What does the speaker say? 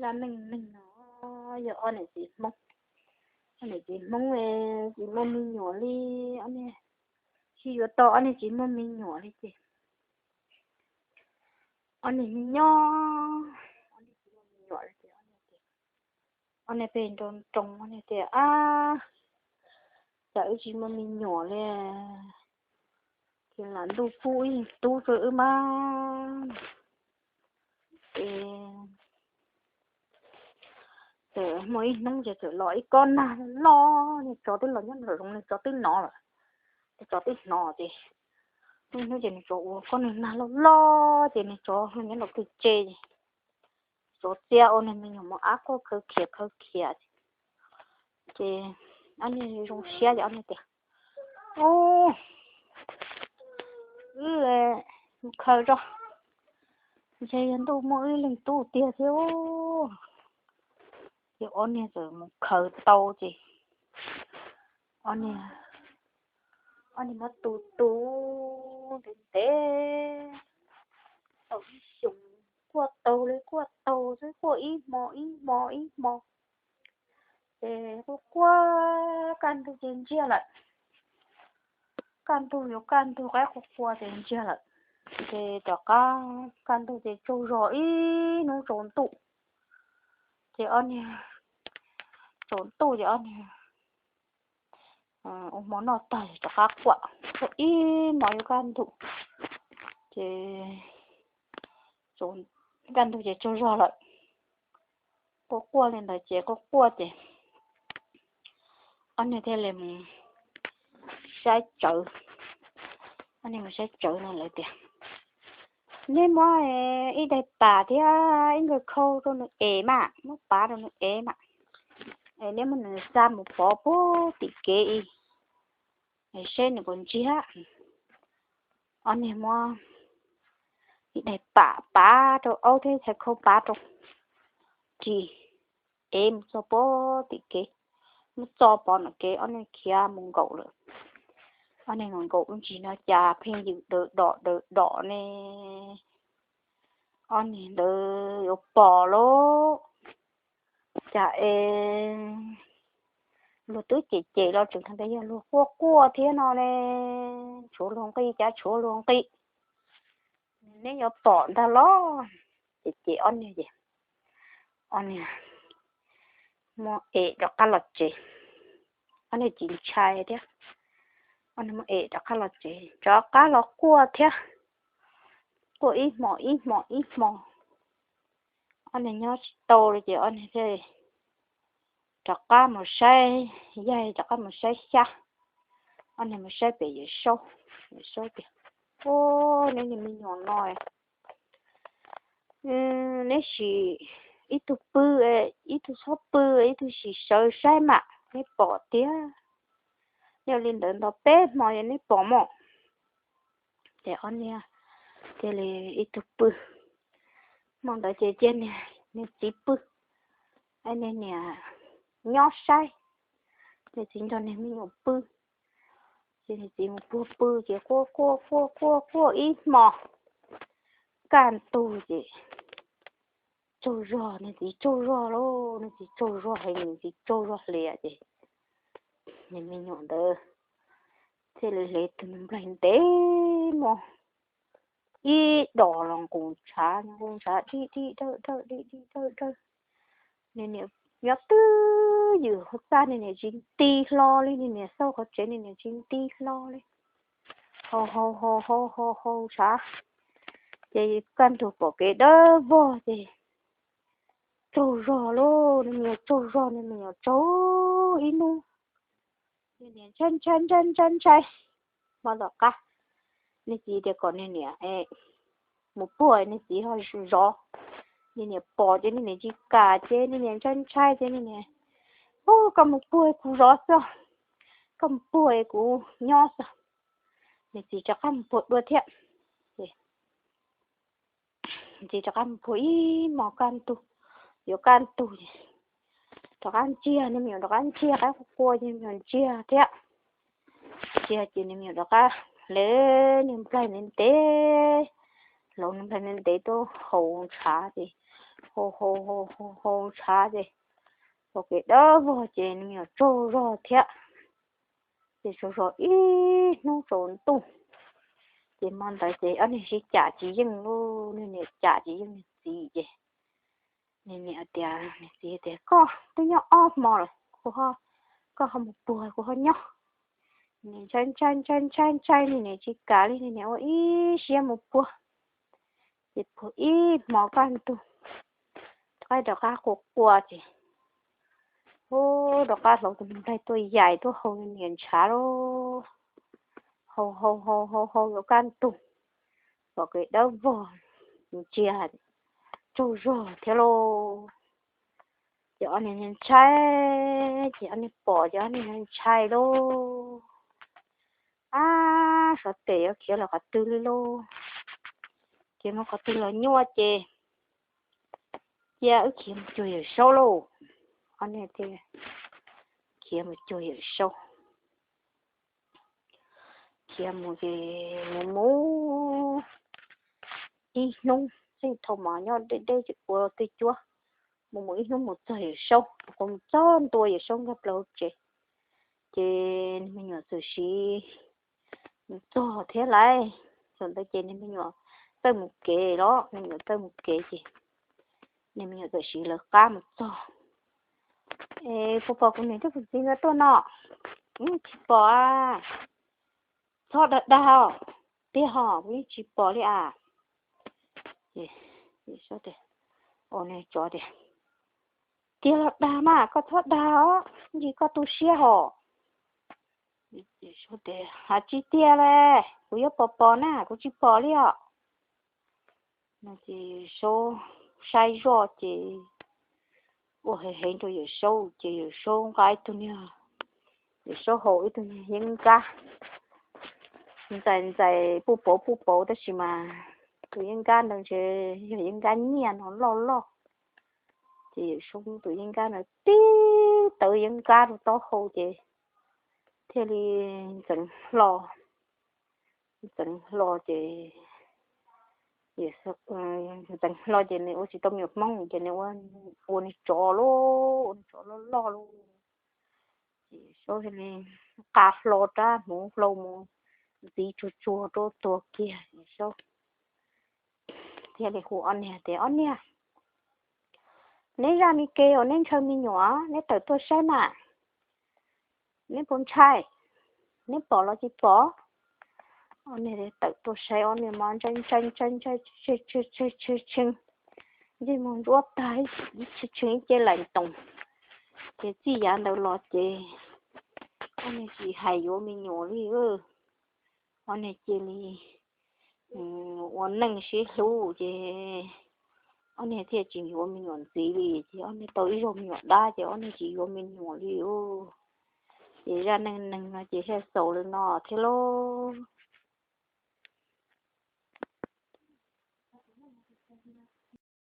Laj neej neeg no yog ob niam txiv Hmoob, ob niam txiv Hmoob tsis muaj me nyuam li, ob niag, tsis yuav tau ob niag tsis muaj me nyuam li ces ob niag nyob nyob, ob niag tsis muaj me nyuam li ces ob niag pheej nroo nroo, ob niag tias, Ab, cas wb tsis muaj me nyuam li, ces lam ntuj pub ib leeg tub rau wb mas. Ces txawm muaj ib hnub ces txawm los ib kob nag loj, niag tsov twb los nyob nraum zoov, niag tsov twb hnov lawm. Niag tsov twb hnov ces muaj ib hnub ces niag tsov ua kob nag loj loj ces niag tsov nyob nraum twg tse, tsov txia ua niag me nyuam mos ab quaj khaws khiav khaws khiav. Ces ob niag zoo siab ces ob niag tias, Ub, wb mus khaws tso, ntshe yog ntuj muab wb leej tub tiag thiab. Ces ob niag txawm mus khaws tau ces ob niag, ob niag muab tu tu ntev ntev tau ib xyoos, quaj taug li quaj taug xwb, quaj ib hmo ib hmo ib hmo. Ces quaj quaj kaj ntug ces ntsiag lawm. Kaj ntug yuav kaj ntug, qaib qua qua ces ntsiag lawm. Ces rov qab kaj ntug ces tsaug zog ib hnub tsaus ntuj. Ces ob niag, tsaus ntuj ces ob niag ua hmo noj tag rov qab quaj, quaj ib hmo yuav kaj ntug. Ces kaj ntug ces tsaug zog lawm. Quaj quaj li ntawd ces quaj quaj ces ob niag thiaj li mus saib tsawv. Ob niag mus saib tsawv no lawv tias, Neb muab ib daim pam thiab ib nkawm khau rau nws ev mas, muab pav rau nws ev mas, es neb muab nws xa mus pov puag tim kev i, seb nws puas ntsiag. Ob niag muab ib daim pam pav rau, aub thiab ib thaiv khau pav rau, ris ev mus txog puag tim kev. Muab txo pov nram kev, ob niag khiav mus nkaum lawm. Ob niag nkaum nkaum lub ntsis no cas pheej yws daws dom daws dom ne. Ob niag ntawd yuav pom lauj, cas es luag twb cem cem los tseem hais tias yog luag quaj quaj thiab no ne, tshuav luag nqi, cas tshuav luag nqi, neb yuav pom ntag los. Ces ces ob niag ces ob niag muab ev rov qab los tsev. Ob niag tsis ntshai thiab, ob niag muab ev rov qab los tsev, rov qab los quaj thiab, quaj ib hmo ib hmo ib hmo. Ob niag nyob tsis tau li ces ob niag thiaj rov qab mus saib yaig, rov qab mus saib xyab. Ob niag mus saib pem Yawm Saub, Yawm Saub tias, Ua, neb niag me nyuam no, neb sim ib tug pw, ib tug txhob pw, ib tug sim sawv saib mam neb pom tiag. Yog li ntawd nto peb hmo yog neb pom mog. Ces ob niag thiaj li ib tug pw. Hmo ntawd ces cia niag txiv pw, niag niam nyob saib. Niag txiv nrog niag me nyuam pw. Ces niag txiv mus puag pw ces quaj quaj quaj quaj quaj ib hmo kaj ntug ces tsaug zog, niag txiv tsaug zog lauj, niag txiv tsaug zog heev, niag txiv tsaug zog hlias ces niag me nyuam ntawd thiaj li hle tus nplaig ntev mog ib dos los nqus ntshav, nqus ntshav dib dib dawj dawj dib dib dawj dawj. Niag niam nyob twj ywm hauv txaj, niag niam tsis nti hlo li, niag niam xauj qhov tsev niag niam tsis nti hlo li. Hau hau hau hau hau hau ntshav, ces kaj ntug pom kev dawb vog ces tsaug zog lauj, niag me nyuam tsaug zog, niag me nyuam tsaug ib hnub. Niag niam ntshai ntshai ntshai ntshai ntshai. Hmo tom qab niag txiv tias kom niag niam mus puag, niag txiv ho zov. Niag niam pom ces niag niam tsis kam ces niag niam ntshai ntshai ces niag niam, Ub, koj mus puag kuv zov xwb, koj mus puag kuv nyob xwb. Niag txiv rov qab mus puag dua thiab. Txiv rov qab mus puag ib hmos kaj ntug, yuav kaj ntug ces rov qab ntsiag, niag me nyuam rov qab ntsiag, qaib qua qua ces me nyuam ntsiag thiab. Ntsiag ces niag me nyuam rov qab hle niag nplaig ntev ntev, hle niag nplaig ntev ntev tuaj hau ntshav ces hau hau hau hau ntshav ces pom kev dawb vog ces nws tsaug zog thiab. Ces tsaug zog ib hnub tsaus ntuj, ces hmo ntawd ces ob niag sib cam tsis yeej lub, nws niam cam tsis yeej nws txiv ces nws niam tias, nws txiv tias, Koj twb nyob ob hmo lawm, koj ho mus puag kuv ho nyob. Nws ntshai ntshai ntshai ntshai ntshai, nws niam tsis kam li, nws niam ua ib siab mus puag. Ces puag ib hmo kaj ntug, qaib rov qab qua qua ces, ub, rov qab hlauv tus nplaig tuaj yaim tuaj hau nws niam ntshav lauj. Hau hau hau hau hau yuav kaj ntug, pom kev dawb vog, ntsia tsaug zog thiab lauj. Ces ob niag ntshai, ces ob niag pom ces ob niag ntshai lauj. Ab, xyov tes yuav khiav los qhov twg li lauj. Ces mus qhov twg los nyuaj ces cia wb khiav mus cuag Yawm Saub lauj. Ob niag thiaj khiav mus cuag Yawm Saub. Khiav mus ces mus mus ib hnub, txij thaum mas nyob deb deb ces ua twj cuab, mus mus ib hnub mus txog Yawm Saub, mus txog ntua Yawm Saub nkag plaws hauv tsev. Ces nws me nyuam txawm siv mus txog thiab lauj. Thaum ntawd ces nws me nyuam txawj mus kev los, nws me nyuam txawj mus kev ces nws me nyuam txawm siv lawv qab mus txog. Es puas pom kuv niam thiab kuv txiv nkawd tuaj no? Tsis pom a. Txhob dag dag os. Tiag hos, kuv yeej tsis pom li as. Ces tsov tias, tiag los dag mas, koj txhob dag os, ntsis koj tu siab hos. Hais tsis tiag li, kuv yuav pom pom na, kuv tsis pom li os. Ces Saub saib zoj ces ua heev heev rau Yawm Saub ces Yawm Saub nqa ib tug niag, Yawm Saub haus ib tug niag yeeb nkab ntxais ntxais puj pauv puj pauv tab sis mas tus yeeb nkab ntawd ntshe yog yeeb nkab nyiaj no loj loj. Ces Yawm Saub muab tus yeeb nkab ntawd tib tawv yeeb nkab rau taub hau ces thiaj li ntxeev hlo. Ntxeev hlo ces, ntxeev hlo ces nws ua tsis tau me nyuam Hmoob ces nws ua, ua nws tsov lauj, ua nws tsov loj loj lauj. Ces Saub thiaj li nqa hlo rab hmuv hlau mus ntxiv tsuag tsuag rau tuag kiag. Saub thiaj li hu ob niag tias, Ob niag, neb zaj me kev uas neb ntshaw me nyuam, neb tawm tuaj saib mas, neb puas ntshai? Neb pom los tsis pom? Ob niag tawm tuaj saib, ob niag mas ntshai ntshai ntshai ntshai, tseg tseg tseg tseg, ntsej muag ntsuab tag, ib tshee ib ce laim toos. Ces txij yav ntawd los ces ob niag tsis hais yuav me nyuam li. Ob niag cia li ua neej sib hlub ces ob niag thiaj tsis yuav me nyuam ntxiv li. Ces ob niag tau ib zaug me nyuam dab ces ob niag tsis yuav me nyuam li. Ces zaj neej neeg no ces thiaj xaus li no thiab lauj.